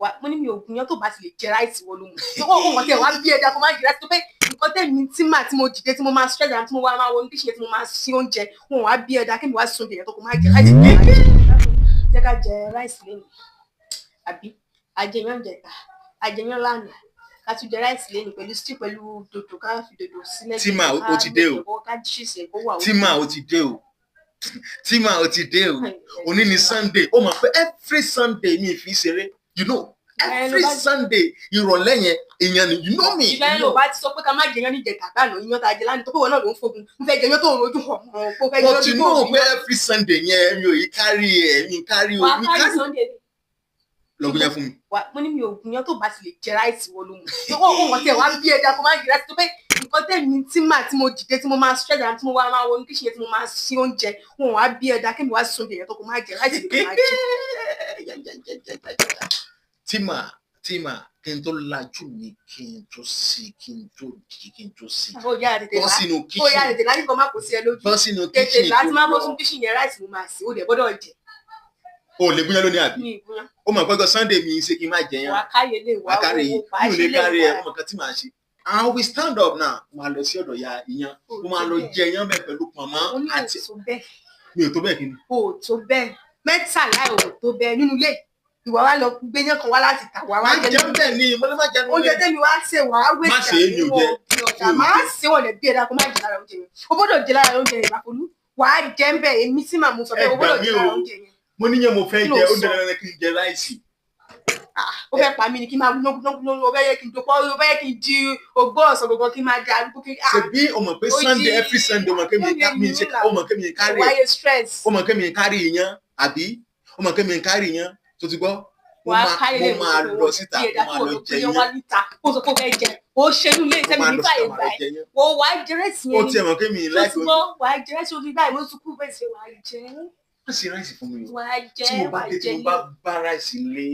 Wà mo ní mi ò gúnyán tó bá ti lè jẹ rice wọ ló mú. Tó kọ́ ọ̀hún tẹ̀ wá bí ẹja kó má jẹ rice tó pé nǹkan tẹ̀mí tí mà tí mo dìde tí mo máa stress àti tí mo wá máa wọ ní kíṣìn tí mo máa sí oúnjẹ wọn wá bí ẹja kí mi wá sun oúnjẹ yẹn tó kó má jẹ rice. Jẹ́ ká jẹ rice lẹ́nu àbí àjẹyàn jẹta àjẹyàn lánàá ká tún jẹ rice lẹ́nu pẹ̀lú stew pẹ̀lú dòdò ká fi dòdò sílẹ̀. Tima, ó ti dé o. Ká cheese ẹ̀ kó wà. Tima, ó ti dé o. Tima, ó ti dé o. Òní ni Sunday. Ó mọ̀ pé every Sunday mi fi ṣeré. You know, every Sunday ìrọ̀lẹ́ yẹn èèyàn ni, you know me. Ìgbà yẹn ló bá ti sọ pé ká má jẹyàn ní ìjẹta àgbàna iyán tá a jẹ lánàá tó pé wọn náà ló ń fogun ń fẹ́ jẹyàn tó ń rojú hàn hàn kó fẹ́ jẹyàn. But you know pé every Sunday yẹn mi ò yí kárí ẹ̀, mi kárí o. Wà á mi kárí kárí Sunday. Lọ́gbọ́n yẹn fún mi. Wà mo ní mi ò gúnyán tó bá ti lè jẹ rice wọ ló mú. Tó kọ́ ọ̀hún tẹ̀ wá bí ẹja kó má jẹ rice tó pé nǹkan tẹ̀mí tí mà tí mo dìde tí mo máa stress àti tí mo wá máa wọ ní kíṣìn tí mo máa sí oúnjẹ wọn wá bí ẹja kí mi wá sun oúnjẹ yẹn tó kó má jẹ rice ló máa jẹ. Tima, Tima, kí n tó lajú mi, kí n tó sí, kí n tó di, kí n tó sí. Ó yára tètè Bọ́ lá sínú ó yára kíṣìn. tètè lá nígbà má kó sí ẹ lójú. Bọ́ sínú Tètè kíṣìn lá tí tó má bọ́ lọ. sún kíṣìn yẹn rice mo máa sè ó dẹ̀ gbọ́dọ̀ jẹ. O lè gúnyán lónìí àbí? Mi ìgúnyán. Ó mọ̀ pé ọjọ́ Sunday mi ṣe kí n má jẹyàn. Wà á káyè lè wá Wà á kárí owó yìí. wà á Mi ò ṣe lè lè kárí wá. ẹ̀, ó mọ̀ nǹkan tí màá ṣe. I will stand up now. Màá lọ sí ọ̀dọ̀ ya ìyàn. Mo máa lọ jẹ iyán bẹ́ẹ̀ pẹ̀lú pọ̀nmọ́ Ó ní àti òtó bẹ́ẹ̀. Mi ò tó bẹ́ẹ̀ kí ni. Ò tó bẹ́ẹ̀ mẹ́tàlá ò tó bẹ́ẹ̀ nínú ilé ìwà wa lọ gbé yán kan wá láti tà wá wá Má jẹ jẹun bẹ́ẹ̀ ni, mo lè má jẹun. Oúnjẹ tẹ́mi wá ṣe wà á wé. Má ṣe é, mi ò jẹ. Ọ̀tà má ṣe wọ̀lẹ̀ bí ẹ̀dá kó má jẹ lára oúnjẹ yẹn. O gbọ́dọ̀ jẹ lára oúnjẹ yẹn, Ìbáfolú, wà á jẹ ń bẹ̀. Èmi tí màmú sọ bẹ́ẹ̀, o Ẹ gbọ́dọ̀ gbà mí jẹ lára o. oúnjẹ yẹn. Mo níyàn mo fẹ́ Kí ló jẹ, ó sọ? dandan kí n jẹ rice. Ó fẹ́ pa mí ni kí n máa gbóná, ó fẹ́ yẹ kí n dopọ́, ó fẹ́ yẹ kí n di ogbó ọ̀sán gbogbo kí n máa jẹ arúgbó kí Ṣebí o mọ̀ pé Ó Sunday, jí- every Sunday, o mọ̀ pé mi mi ṣe, o mọ̀ pé mi kárí ẹ̀. Wáyé stress. O mọ̀ pé mi kárí iyán àbí? O mọ̀ pé mi kárí iyán tó ti gbọ́. Mo Wà á máa kárí mo lè máa lọ síta, mo máa lọ jẹ yán wá iyán. níta ó sọ pé ó fẹ́ jẹ ó ṣe inú ilé Mo iṣẹ́ mi máa ní lọ fàyè síta, máa gbà lọ ẹ́. jẹ iyán. Ó wà á jẹ rice Ó yẹn ni tiẹ̀ mọ̀ pé mi tó láìpẹ́ ti oúnjẹ. gbọ́ wà á jẹ rice orí báyìí ló tún kú bẹ́ẹ̀ ṣe wà á jẹ. Má ṣe rice fún mi o. Wà á jẹ Tí mo bá wà á dé, tí jẹ mo bá bá rice lé.